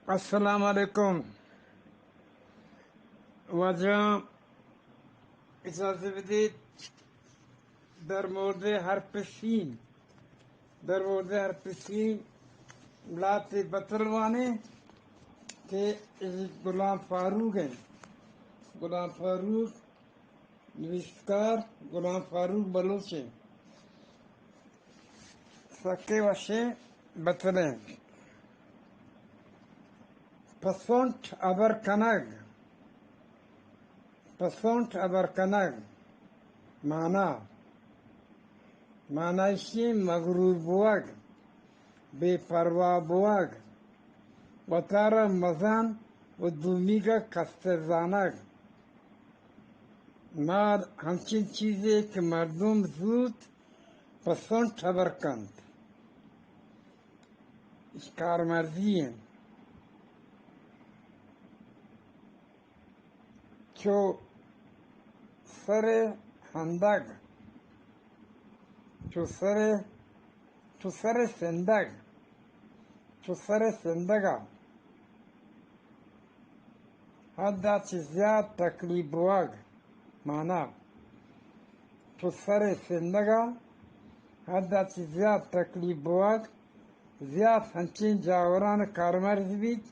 السلام علیکم۔ واجہ اجازت بدیت در مورد حرف سین، در مورد حرف سین لاتے بتل وانے کہ غلام فاروق ہیں۔ غلام فاروق نویسکار غلام فاروق بلوچ ءِ سکیں وشیں بتلیں۔ پسونٹ ابر کنگ، پسونٹ ابر کنگ، مانا، مانا ایشی مغرور بوگ، بے پرواہ بوگ، وتارا مزن و دومیگا کستر زانگ۔ مال ہنچیں چیزے کہ مردم زوت پہ سنٹ ہبر کنت۔ اش کارمرزی انت۔ چو سر ہندگ، چو سر، چو سر سندگ، چو سر سندگا حد ءَ چہ زیات تکلیف بوگ، مانا چو سر سندگا حد ءَ چہ زیات تکلیف بوگ، زیات ہنچیں جاوران کارمرز بیت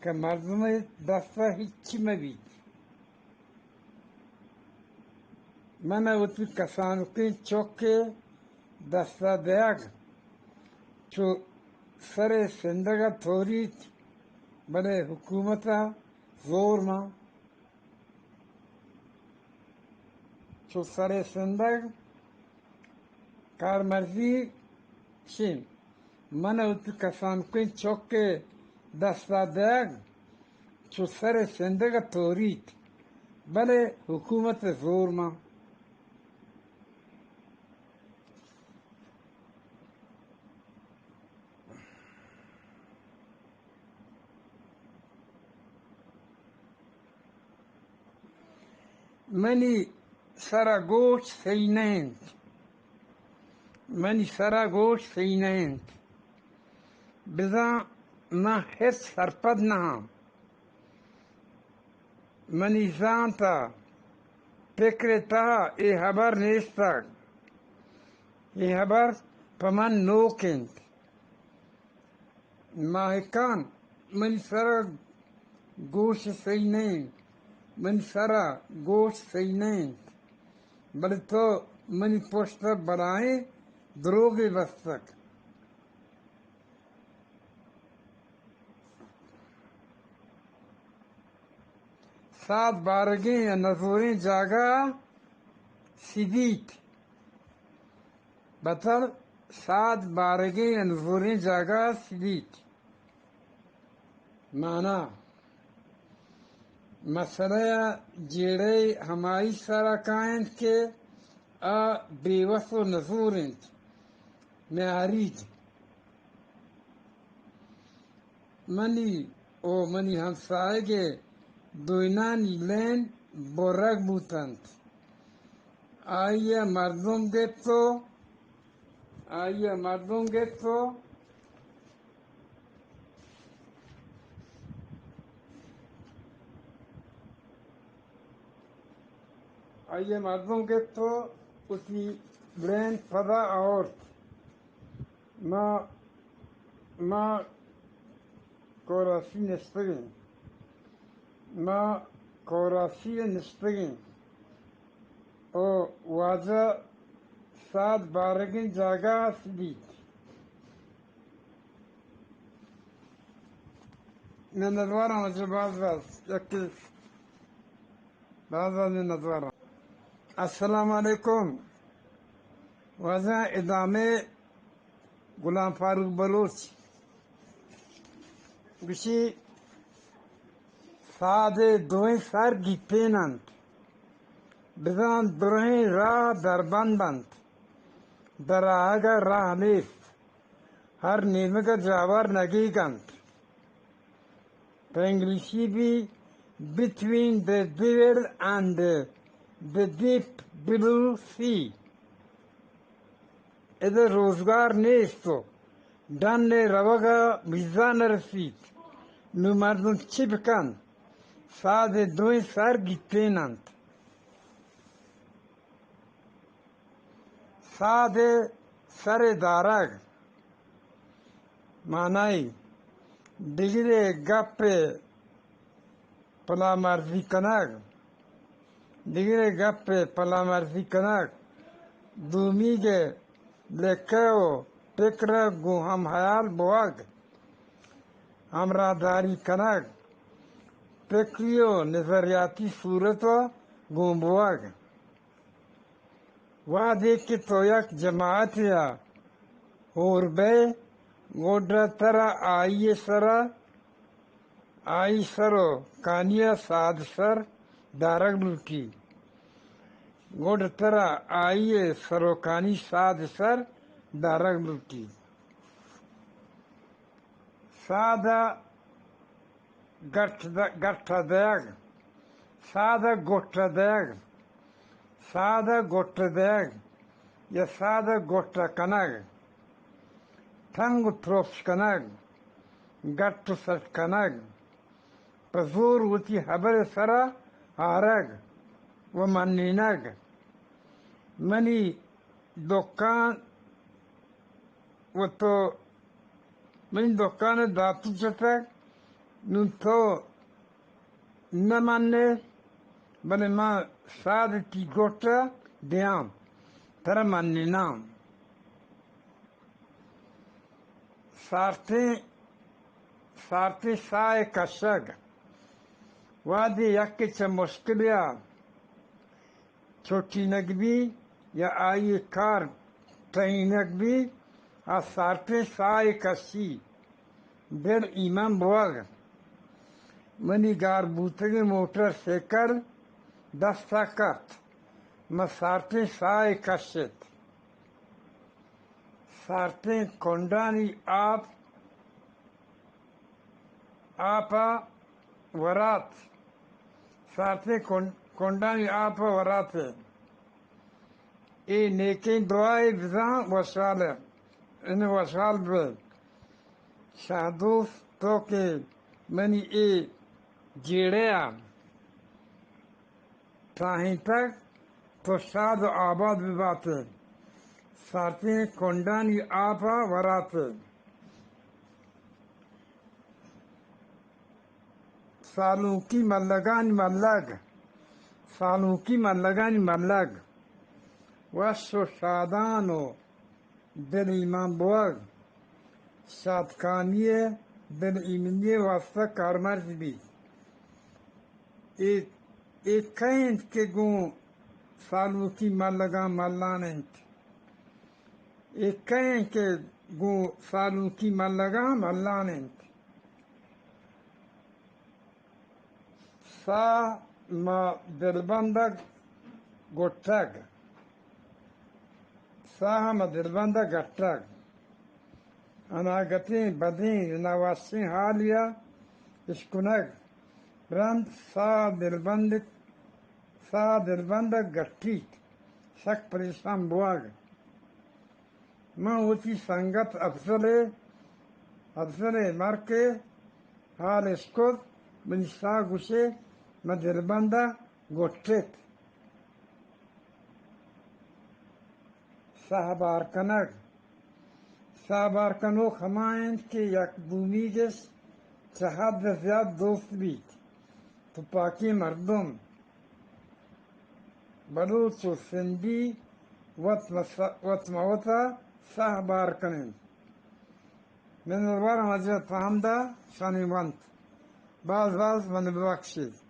کہ مردم دست ءَ ہچی مہ بیت۔ من ءَ وتی کسانکیں چک ءِ دست ءَ دئیگ چو سر ءِ سندگ ءَ توریت، بلے حکومت ءَ زور مان۔ چو سر ءِ سندگ کارمرزی شین۔ من ءَ وتی کسانکیں چک ءِ دست ءَ دئیگ چو سر ءِ سندگ ءَ توریت، بلے حکومت ءَ زور مان۔ منی سر ءَ گوش سہی نہ انت۔ منی سر ءَ گوش سہی نہ انت۔ بزاں من ہچ سرپد نہ آں۔ منی زانت ءَ پکر ءِ تہا اے ہبر نیستگ۔ اے ہبر پہ من نوک انت۔ ماہکان، منی سر ءَ گوش سہی نہ انت، منی سر ءَ گوش سہی نہ انت، بلے تو منی پشت ءَ بلاہیں دروگے بستگ۔ ساد بارگیں یا نزوریں جاگہ سدیت۔ بتل ساد بارگیں یا نزوریں جاگہ سدیت۔ مانا، مسئلہ ءِ جیڑہ ہمائی سرا کاینت کہ آ بے وس و نزور انت۔ میاریج۔ منی و منی ہمساہگ ءِ دوئینانی لین برگ بوتنت۔ آئی ءَ مردم گپت و، آئی ءَ مردم گپت و، آئی ءَ مردم گپت و وتی لین پدا آورت۔ ما، ما کوراسی نشتگیں۔ ما کوراسی نشتگیں۔ او واجہ ساد بارگیں جاگہ است بیت۔ منتواراں واجہ، باز باز، یکے باز باز منتواراں۔ السلام علیکم۔ واجہ ادامہ غلام فاروق بلوچ گوشی، ساد ءِ دوئیں سر گیپین انت، بزاں درہیں راہ دربند انت، در آہگ ءَ راہ نیست، ہر نیمگ ءَ جاور نگیگ انت۔ پہ انگلیسی be, Between the Devil and the Deep Blue Sea۔ ادا روزگار نیست و ڈن ءِ روگ ءَ ویزا نہ رسیت۔ نوں مردم چی بکن؟ ساد ءِ دوئیں سر گیتین انت۔ ساد ءِ سر ءِ دارگ، معنی، دگرے گپ ءِ پلامرزی کنگ، دگرے گپ ءِ پلامرزی کنگ، دومیگ ءِ لیکہ ءُ پکر ءَ گوں ہم ہیال بوگ، ہمراہداری کنگ، پکری ءُ نظریاتی صورت ءَ گون بوگ۔ وہدے کہ تو یک جماعتے ءَ ہور بئے، گڈا ترا آئی ءِ سرا، آئی سر ءُ کانی ءَ ساد سر دارگ لوٹی۔ گڈا ترا آئی ءِ سر ءُ کانی ساد سر دارگ لوٹی۔ ساد ءَ گٹ د-، گٹ ءَ دئیگ، ساد ءَ گٹ ءَ دئیگ، ساد ءَ گٹ ءَ دئیگ یا ساد ءَ گٹ ءَ کنگ، تنگ ءُ ترپش کنگ، گٹ ءُ سٹ کنگ، پہ زور وتی ہبر ءِ سرا آرگ ءُ منینگ۔ منی دکان ءُ تو منی دکان ءَ داتو جتگ، نوں تو نہ من ئے، بلے من ساد ءَ تئی گٹ ءَ دیاں، ترا منیناں۔ سارتیں، سارتیں ساہ ءِ کشگ۔ وہدے یکے چہ مشکلے ءَ چٹینگ بی یا آئی ءِ کار ٹہینگ بی، آ سارتیں ساہ ءَ کشی، دل ایمن بوگ۔ منی گار بوتگیں موٹر سائیکل دست ءَ کپت، من سارتیں ساہ ءَ کشت۔ سارتیں کنڈانی آپ، آپ ءَ ورات، سارتیں کن-، کنڈانی آپ ءَ ورات۔ اے نیکیں دعائے بزاں وشحال ءَ، یعنی وشحال بئے۔ شاہ دوست تو کہ منی اے جیڑہ ءَ ٹاہینتگ، تو شاد ءُ آباد ببات ئے۔ سارتیں کنڈانی آپ ءَ ورات ئے۔ سالونکی ملگانی ملگ، سالونکی ملگانی ملگ، وش ءُ شادان ءُ دل ایمن بوگ، شادکامی ءُ دل ایمنی ءِ واستہ کارمرز بیت۔ اے، اے کئے انت کہ گوں سالونکی ملگاں ملان انت؟ اے کئے انت کہ گوں سالونکی ملگاں ملان انت؟ ساہ ماں دلبند ءَ گٹگ، ساہ ماں دلبند ءَ گٹگ، اناگتیں بدیں ناوشیں حالے ءَ اشکنگ، رند ساہ دلبند، ساہ دلبند ءَ گٹیت، سک پریشان بوگ۔ من وتی سنگت افضل ءِ، افضل ءِ مرک ءِ حال اشکت، منی ساہ گوشے، من دلبند ءَ گٹت۔ ساہ بار کنگ۔ ساہ بار کنوک ہما انت کہ یک دومیگش چہ حد ءَ زیات دوست بیت۔ تپاکیں مردم، بلوچ ءُ سندھی وت مس-، وت مہ وت ءَ ساہ بار کن انت۔ منتوار، مجن پہم دا شانی ونت۔ باز باز من ببخشیت۔